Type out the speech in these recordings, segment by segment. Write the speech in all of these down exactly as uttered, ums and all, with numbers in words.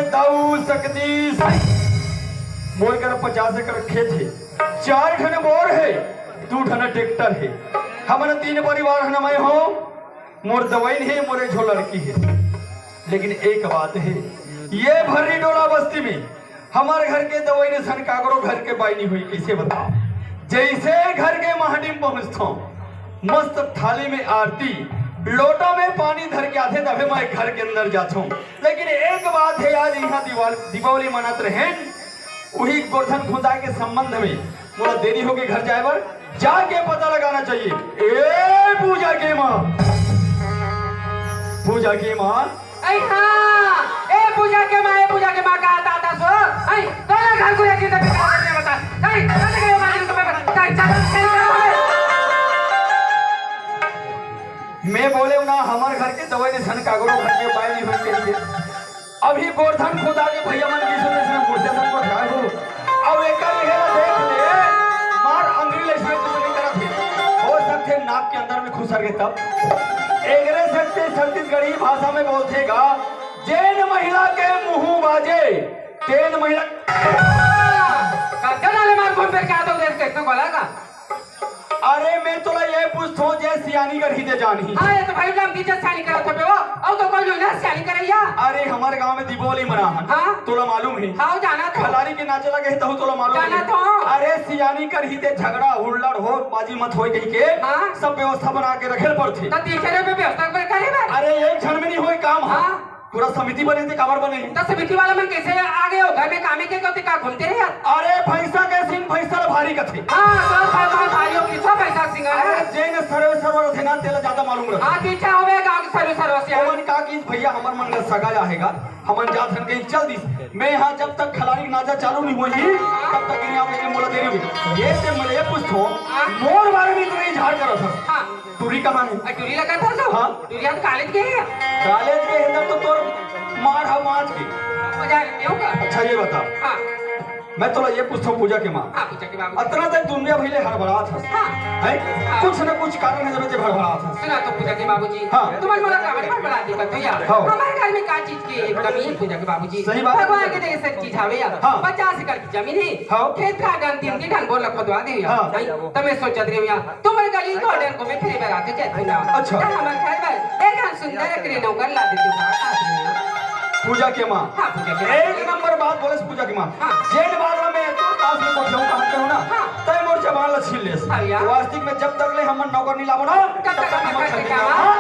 दाऊ शक्ति साईं, मोर कर पचास एकड़ खेत हे, चार ठन बोर हे, दू ठन ट्रैक्टर हे। हमन तीन परिवार हन, मैं हों, मोर दवइन हे, मोर एक झो लड़की हे। लेकिन एक बात हे, ये भर्री डोला बस्ती में हमर घर के दवइन असन काकरो घर के बाई नइ होही। कइसे बताओं, जइसे घर के माहड़ी में पहुंचथों, मस्त थाली में आरती, लोटा में पानी धर के आथे, तभे मैं घर के अंदर जाथों। लेकिन एक बात हे, आज इहाँ दीवाल-, दीपावली मनात रहेन, उही गोरधन खुंदाय के संबंध में मोला देरी होगे घर जाय बर, जाके पता लगाना चाहिए। ए पूजा के माँ, पूजा के माँ। अई हाँ, ए पूजा के माँ, ए पूजा के माँ, का ता ता सो? अई, तोला घर को लेके तक का करने बता? अई, चल गए मालिक को मैं बता, चल, चल, चल, चल, चल। मैं बोले ना, हमर घर के दवइन असन काकरो घर के बाई नइ होही कहिके। अभी गोरधन खुंदा के भैया मन गिस हे, इसने मुर्दे मन को ठाए हो। अब एकर इहे ला देख ले, मार अंगरी ले इसमें कुछ नहीं करत हे। हो सकथे नाक के अंदर में खुसर गे तब। एकरे सेती छत्तीसगढ़ी भाषा में बोलथे गा, जेन महिला के मुंह बाजे, तेन महिला। कतका डाले मार घूम फिर के आथो देख के, तू बोला का? अरे, मैं तोला ये पूछथों, जे सियानी करही ते जानही। हाँ, ये तो भाई नाम दीजिए सियानी करत हवे वो। अउ तो कोई नहीं ना सियानी करइया। अरे, हमर गांव में दीपावली मनाहन। हाँ। तोला मालूम हे? हाँ, जाना तो। खलारी के नाचे लगे हे, तहू तोला मालूम हे? जाना तो। अरे, सियानी करही ते झगड़ा, हुल्लड़, होर बाजी मत होय कहिके हाँ। सब व्यवस्था बना के रखे ल पड़थे। त तीसरे पे व्यवस्था करे बर। अरे, एक झन में नइ होय काम ह। हाँ। पूरा समिति बने हे ते काबर बने हे? त समिति वाला मन कइसे आ गे हो? घर में कामे के करथे, का घूमते रहे यार? अरे भैंसा के सींग भैंसा ल भारी कथे। हाँ, तो भाई, भाई, भाई, हो कि सब भैंसा के सींग हे। अरे जेन सर्वे सर्वा रथे ना, तेला ज्यादा मालूम रथे। हाँ, पीछा होवे गाँव के सर्वे सर्वा से। ओमन का किस भैया, हमर मन का सगा जाहेगा, हमन जात हन कहीं चल दिस। मैं यहाँ जब तक खलारी नाचा चालू नइ होही, तब तक यहाँ पे मोला देरी होही। ये से मैं ये पूछथों, हाँ। मोर बारे में इतना इजहार करत हस। हाँ। टूरी कहाँ हे? आ, टूरी लगा था सब? हाँ। टूरी आज कॉलेज के है। कॉलेज के हे तब तो तोर मार हा माच के। मजा आ रही होगा। अच्छा ये बता। हाँ। मैं तोला ये पूछथों पूजा के माँ। हाँ, पूजा के बाबू। अतना तक दुनिया भइले हड़बड़ात हस। हाँ। हैं? हाँ। कुछ न कुछ कारण हे जब ते हड़बड़ात हस। सुना तो पूजा के बाबूजी। हाँ। तुम्हारे मोला काबर हड़बड़ा दी बता यार। हाँ। हमारे घर में का चीज की कमी है पूजा के बाबूजी? सही बात है। भगवान के दे सब चीज हवे यार। हाँ। पचास एकड़ की जमीन है। हाँ। खेत खार तीन तीन ठन बोर ल खोदवा दे यार। हाँ। हैं? त मैं सोचत रहे यार। तुम्हर गली के order को मैं फिर बेरा के चेक ना। अच्छा। त हमर घर में एक हम सुंदर एक नौकर ला दे तू। पूजा के माँ। हाँ, पूजा के माँ। एक नंबर बात बोले पूजा के माँ। हाँ। जेन बात में मैं तो पास में कोठियाऊँ कहा के हो ना। हाँ। तय मोर जबान ला छीन लेस। हाँ यार। वास्तविक में जब तक ले हमन नौकर नहीं लाबो ना, तब तक हमर घर के काम। हाँ।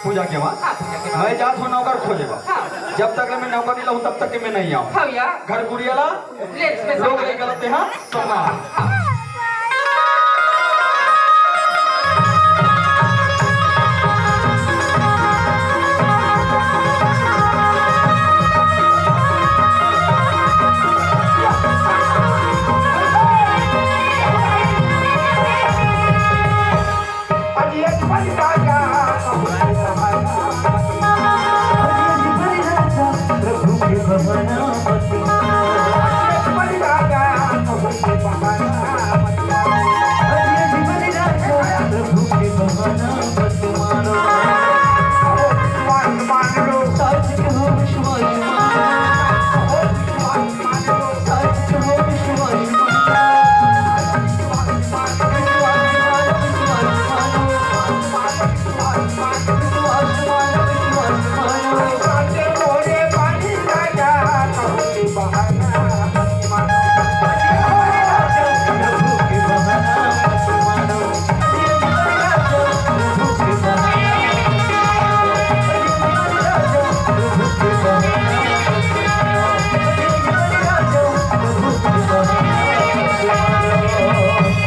पूजा के माँ। हाँ, पूजा के माँ। मैं जात हूँ नौकर खोजे बा। हाँ। जब तक ले मैं नौकर नहीं लाऊँ, तब तक के मैं नहीं आऊँ। हाँ यार। घर गुड़िया ला ले, इसमें लोग संभाल। नहीं गलत है, हाँ? संभाल।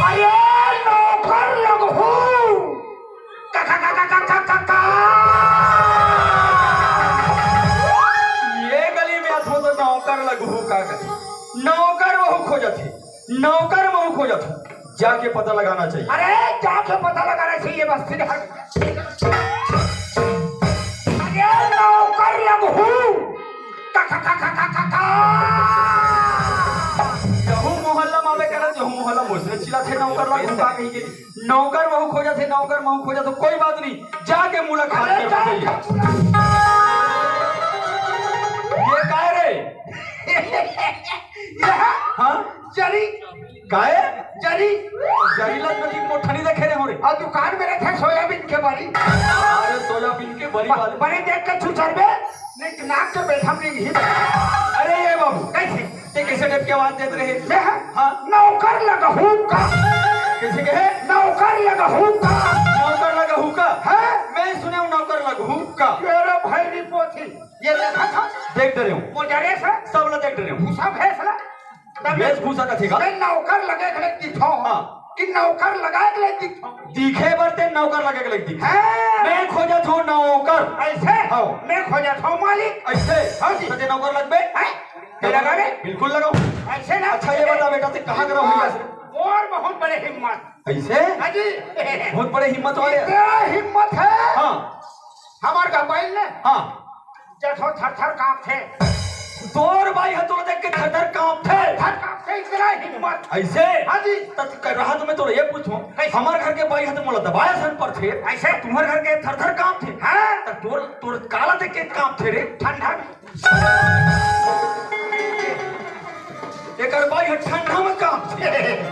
अरे नौकर लगहू। का, का, का, का, का, का, का, का? ये गली में अथो तो नौकर लगहू का कथे? नौकर वहू खोजत हे, नौकर वहू खोजत हे। जाके पता लगाना चाहिए। अरे, जाके पता लगाना चाहिए, बस फिर हट। अरे, नौकर लगहू। का, का, का, का, का, का, का? जहू मोहल्ला में आवे करे, जहू मोहल्ला में ओसने चिल्लाथे, नौकर लगहू का कहिके। नौकर वहू खोजथे, नौकर वहू खोजथे, कोई बात नहीं, जाके मुलाकात अरे, कर जा। बताइए। ये काय रे? हाँ? जरी। काय? जरी। जरी लग में मोठा नहीं देखे रे हो रे। अउ दुकान में रखे सोयाबीन के बरी। अरे सोयाबीन के बरी ब-, वाले। बने देख के छुछरबे, नहीं तो नाक के बैठा में ही। अरे ये बाबू, कैसे? ते कैसे टाइप के आवाज देत रहे? मैं? हाँ। नौकर लगहू का। कैसे कहे? नौकर लगहू का। नौकर लगहू का? हाँ। मैं सुने हूँ नौकर लगहू का। तेरा भाई भी पोथी। ये देखा था? देख डरे हूँ। वो डरे से? सब ला देख डरे हूँ। भूसा भैंस ला। तब वेशभूषा का ठीक है। मैं नौकर लगे के लिए दिखाऊँ। हाँ। कि नौकर लगा के लिए दिखाऊँ। दिखे बर ते नौकर लगे के लिए दिख। हाँ। मैं खोजत हूँ नौकर। ऐसे? हाँ। मैं खोजत हूँ मालिक। ऐसे? हाँ जी। तो ते नौकर लगबे? हैं? ते लगा रे? बिल्कुल लगाऊँ। ऐसे ना? अच्छा, ये बता बेटा, ते कहाँ का रहोइया से? और बहुत बड़े हिम्मत। ऐसे? हाँ जी। बहुत बड़े हिम्मत वाले। इतना हिम्मत है। हाँ। हमार गपाइल ने? हाँ। जथो थर थर कांपथे। तोर बाई ह तोला देख के थर थर कांपथे। थर कांपथे, इतना हिम्मत। ऐसे? हाँ जी। त क-, रहा तो मैं तोला ये पूछूं, कैसे? हमार घर के बाई ह तो मोला दबाया सन परथे। ऐसे? तुम्हर घर के थर थर कांपथे। हाँ। त तोर, तोर काला देख के कांपथे रे? ठंडा में। एकर बाई ह ठंडा में कांपथे।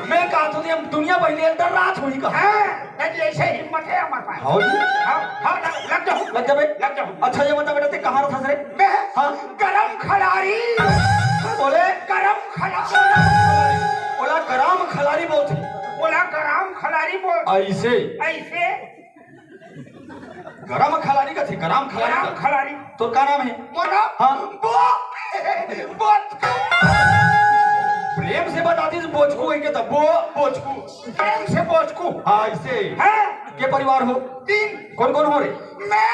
मैं कहत हूँ, हम दुनिया बहिले ल डर रात होही का? हाँ, नहीं, ऐसे हिम्मत है हमारे पास। हाँ जी। हाँ, हाँ, लग, लग जाओ। लग जाबे? लग जाओ। अच्छा, ये बता बेटा, ते कहाँ रहत हस रे? मैं? हाँ। गरम खलारी। बोले? गरम खलारी। बोला गरम खलारी बोलथे। बोला गरम खलारी बोल। ऐसे? ऐसे? गरम खलारी कथे, गरम खलारी गरम का? खलारी। तोर का नाम है? मोर नाम? हाँ। बो-, बोचकू। प्रेम से बता दीस, बोचकू है के तब बो-, बोचकू। प्रेम से बोचकू। हाँ, ऐसे। हैं? के परिवार हो? तीन। कौन कौन हो रे? मैं।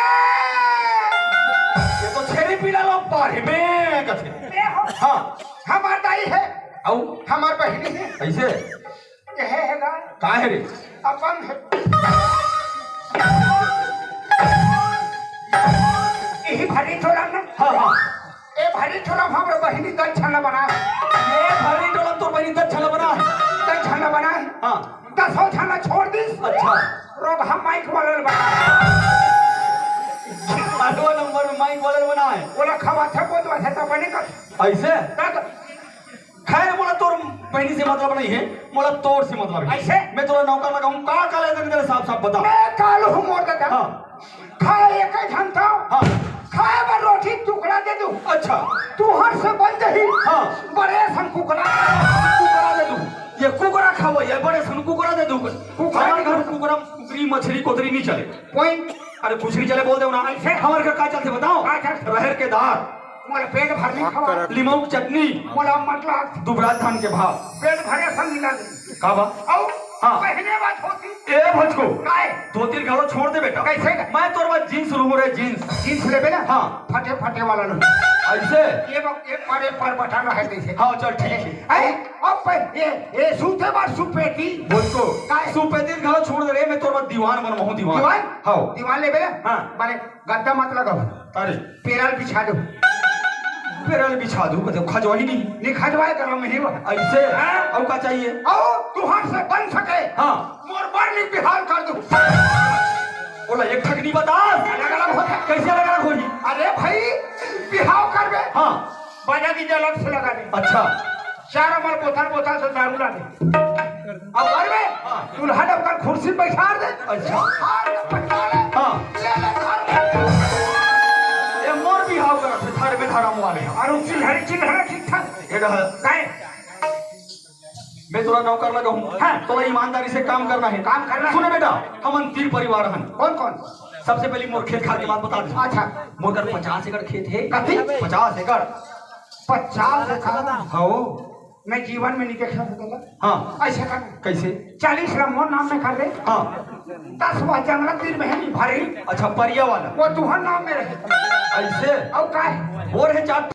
ये तो छेरी पीला लोग पारे में कथे। मैं हो। हाँ। हमार दाई है। अउ? हमार बहिनी है। ऐसे? ये है, है गा? का है रे? अपंग है। यही भरी टोला में। हाँ, हाँ। ए भरी टोला में हमर बहिनी दक्षिण बना है। ये भरी टोला में तोर बहिनी दक्षिण बना है। दक्षिण बना है। हाँ। दसों झन छोड़ दिस। अच्छा। रोगहा माइक वाले बना। आठवां नंबर में माइक वाले बना है। ओला खवाथे, बोलवाथे, तब बने कर। ऐसे? तब खैर, मोला तोर बहिनी से मतलब नहीं है, मोला तोर से मतलब है। ऐसे? मैं तोला नौकर लगाऊं, का, का ले देंगे तेरे साफ साफ बता। मैं काल हूँ मोर दादा। हाँ। खाए एक ही घंटा। हाँ। खाए बर रोटी टुकड़ा दे दूं। अच्छा। तुहर से बन जाही। हाँ। बड़े सन कुकरा। कुकरा दे दूं। ये कुकरा खाओ, ये बड़े सन कुकरा दे दूं। कुकरा हमारे घर कुकरा, कुकरी, मछली, कोतरी नहीं चले। कोई अरे कुछ नहीं चले, बोल दे ना। ऐसे? हमारे घर का चलते बताओ? का चलते? रहर के दार। मोला पेट भर नहीं खवा। लिमऊ के चटनी। मोला मतलब दुबराज धान के भाव। पेट भरे संग मिला दे। का बा? अउ हाँ। पहले बात होती। ए भचको। काय? धोती घलो छोड़ दे बेटा। कैसे का? मैं तोर बाद जींस लूहूं रे, जींस। जींस लेबे ना? हाँ। फटे फटे वाला लो। ऐसे? ये बा-, एक पर, एक पर बटन रहे जैसे। हाँ, चल ठीक है। अरे, अब पर, ये, ये सूते बार सुपेटी। भचको। काय? सुपेटी घलो छोड़ दे रे, मैं तोर बाद दीवान बनवाहूं, दीवान। दीवान? हाँ। दीवान लेबे ना? हाँ। माने गद्दा मत लगाओ। अरे। पेराल बिछा दो। पेराल बिछा दो, मतलब खजवाही नहीं। नहीं खजवाए, गरम नहीं हुआ। ऐसे? हाँ। और का चाहिए? और तुहार से बन सके। हाँ। मोर बर नहीं बिहाव कर दो। बोला एक ठकनी बता। अलग अलग होता। कैसे अलग अलग होही? अरे भाई, बिहाव करबे। हाँ। बाजा DJ अलग से लगा दे। अच्छा। चार अमल बोतल, बोतल से दारू ला दे। अब घर में हाँ। दूल्हा डबकर कुर्सी बैठा दे। अच्छा। हार में पटका ले। हाँ। ले ले घर में। ये मोर बिहाव करत हे, थारे में धरम वाले हैं। और चिल्हरी, चिल्हरा ठीक ठाक। ये रहा। काय? मैं तोला नौकर लगा हूँ। हाँ। तोला ईमानदारी से काम करना है। काम करना है। सुने बेटा, हमन तीन परिवार हन। कौन कौन? सबसे पहले मोर खेत खार के बात बता दे। अच्छा। मोर कर पचास एकड़ खेत है। कथी? पचास एकड़। पचास एकड़? हाँ। मैं जीवन में नहीं देखा था दादा। हाँ। ऐसे कर। कैसे? चालीस ला मोर नाम में कर दे। हाँ। दस वा जंगल तीर में है नहीं भरी। अच्छा, परिया वाला। वो तुहर नाम में रहे। ऐसे? और का है? वो रहे चार